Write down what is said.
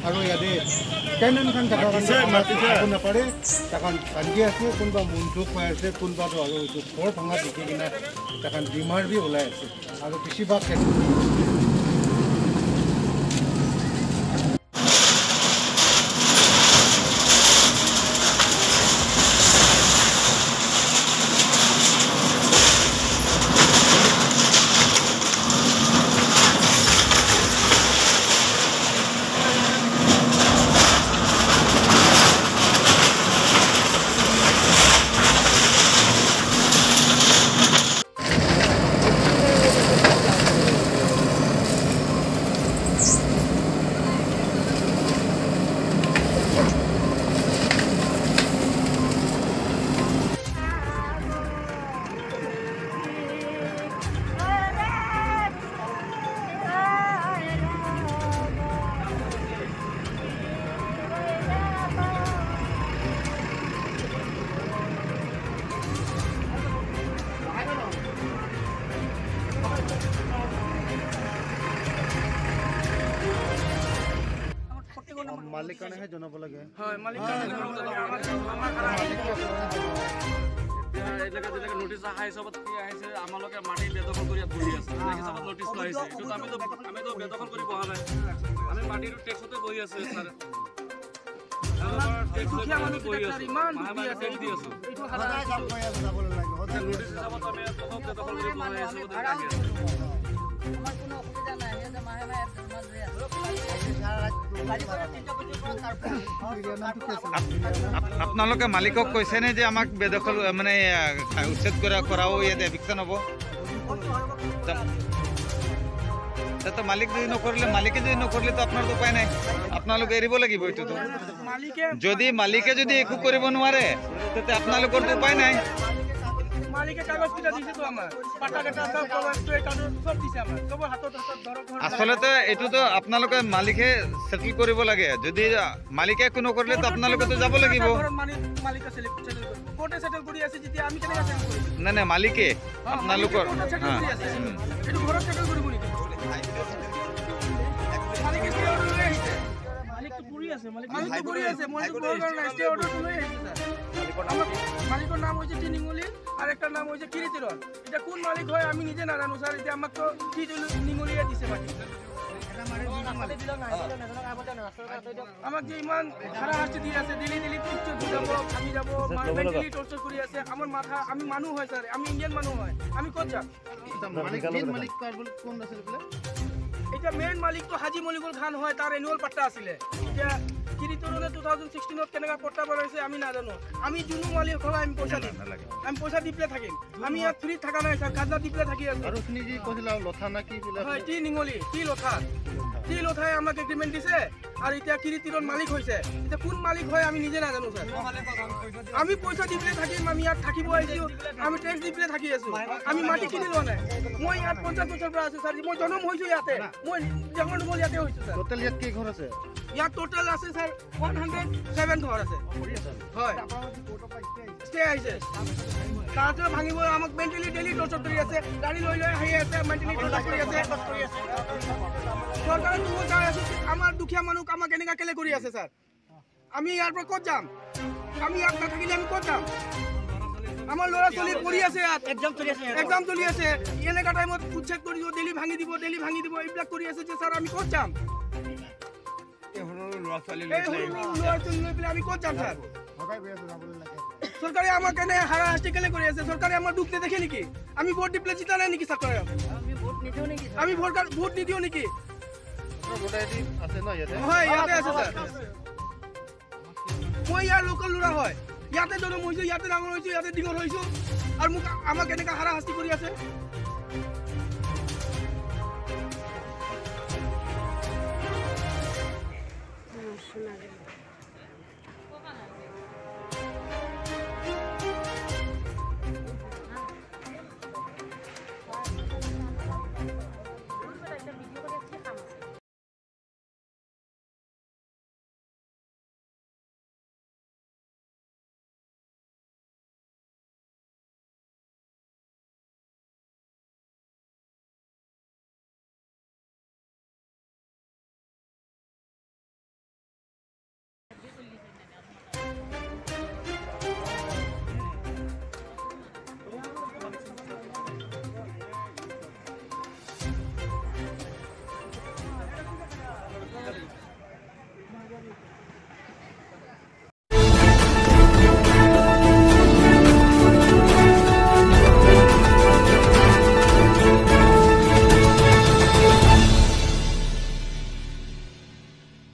আৰু ইয়াতে টেনেণ্টখন থকাৰ কাৰণে নাপাৰে, তাখন কান্দি আছে, কোনোবা মনটো খুৱাই আছে, কোনোবাটো আৰু এইটো ঘৰ ভঙা দেখি কিনে তাখন বেমাৰ বি ওলাই আছে আৰু বেছিভাগ মালিকানাহে জনাব লাগে। হয়, মালিকানা জনাব লাগে। আমাৰ এতিয়া যেনেকৈ নটিচ অহা হিচাপত কি আহিছে, আমালোকে মাটি বেদখল কৰি ইয়াত বহি আছে। তেনেকৈ হিচাপত নটিচটো আহিছে। এইটোতো আমিতো বেদখল কৰি বহা নাই, আমি মাটিটো টেক্সতে বহি আছো ছাৰ। দুখীয়া মানুহ ইমান দুখী আছে, দি আছো। নটিচ হিচাপত আমি বেদখল কৰি বহা হিচাপত আহি আছে। আমাৰ কোনো অসুবিধা নাই, সিহঁতে মাহে মাহে আপোনালোকে মালিকক কৈছেনে যে আমাক বেদখল মানে উচ্ছেদ কৰাও ইয়াত এভিকশ্যন হ'ব? তাতে মালিক যদি নকৰিলে, মালিকে যদি নকৰিলে তো আপোনাৰতো উপায় নাই, আপোনালোকে এৰিব লাগিব এইটোতো। যদি মালিকে যদি একো কৰিব নোৱাৰে তেতিয়া আপোনালোকৰতো উপায় নাই। আচলতে এইটোতো আপোনালোকে মালিকে চেটেল কৰিব লাগে। যদি মালিকে একো নকৰিলে তো আপোনালোকেতো যাব লাগিব। নাই নাই, মালিকে আপোনালোকৰ মালিকৰ নাম হৈছে টি নিঙুলি আৰু একটা নাম হৈছে কিৰিতিৰণ। এতিয়া কোন মালিক হয় আমি নিজে নাজানো ছাৰ। এতিয়া আমাক তো টি নিঙুলিয়ে দিছে মাটি। আমাক যে ইমান হাৰাশাস্তি দি আছে, ডেইলি ডেইলি পিকচাৰ দি যাব, ভাঙি যাব, মেণ্টেলি টৰ্চাৰ কৰি আছে আমাৰ মাথা। আমি মানুহ হয় ছাৰ, আমি ইণ্ডিয়ান মানুহ হয়, আমি ক'ত যাম? এতিয়া মেইন মালিকটো হাজী মলিকুল খান হয়, তাৰ এনুৱেল পাট্টা আছিলে। এতিয়া কিৰিতৰণে 2016 কেনেকুৱা পট্টা বনাইছে আমি নাজানো। আমি যোনো মালিক হয় আমি পইচা দিম, আমি পইচা দি পেলাই থাকিম। আমি ইয়াত ফ্ৰীত থকা নাই ছাৰ, খাজনা দি পেলাই থাকি আছো। হয়, টি নিঙলি, টি লথা, টি লথাই আমাক এগ্ৰিমেণ্ট দিছে আৰু এতিয়া কিৰিতিৰণ মালিক হৈছে। এতিয়া কোন মালিক হয় আমি নিজে নাজানো ছাৰ। আমি পইচা দি পেলাই থাকিম, আমি ইয়াত থাকিব আহিছোঁ, আমি টেক্স দি পেলাই থাকি আছোঁ, আমি মাটি কিনি লোৱা নাই। মই ইয়াত 50 বছৰৰ পৰা আছোঁ ছাৰ, মই জন্ম হৈছোঁ ইয়াতে, মই ডাঙৰ দীঘল ইয়াতে হৈছোঁ ছাৰ। টোটেল ইয়াত কেই ঘৰ আছে? ইয়াত টোটেল আছে ছাৰ 107 ঘৰ আছে। হয়, ষ্টে আহিছে। তাৰপিছত ভাঙিব আমাক মেণ্টেলি ডেইলি টৰ্চাৰ কৰি আছে, গাড়ী লৈ লৈ আহি আছে, মেণ্টেলি টৰ্চাৰ কৰি আছে। চৰকাৰে দিব চাই আছে আমাৰ দুখীয়া মানুহক, আমাক এনেকুৱা কেলে কৰি আছে ছাৰ? আমি ইয়াৰ পৰা ক'ত যাম? আমি ইয়াত নাথাকিলে আমি ক'ত যাম? আমাৰ ল'ৰা ছোৱালী পঢ়ি আছে ইয়াত, এক্সাম চলি আছে, এনেকুৱা টাইমত উচ্ছেদ কৰি দিব, ডেইলি ভাঙি দিব, ডেইলি ভাঙি দিব, এইবিলাক কৰি আছে যে ছাৰ আমি ক'ত যাম? ল'ৰা ছোৱালী এই সৰু সৰু ল'ৰা ছোৱালী লৈ পেলাই আমি ক'ত যাম ছাৰ? চৰকাৰে আমাক কেনে হাৰাশাস্তি কেলে কৰি আছে? চৰকাৰে আমাৰ দুখ নেদেখে নেকি? আমি ভোট দি পেলাই জিতা নাই নেকি চৰকাৰে? আমি ভোট ভোট নিদিওঁ নেকি? হয়, ইয়াতে আছে ছাৰ। মই ইয়াৰ লোকেল ল'ৰা হয়, ইয়াতে জন্ম হৈছোঁ, ইয়াতে ডাঙৰ হৈছোঁ, ইয়াতে দীঘল হৈছোঁ, আৰু মোক আমাক এনেকুৱা হাৰাশাস্তি কৰি আছে।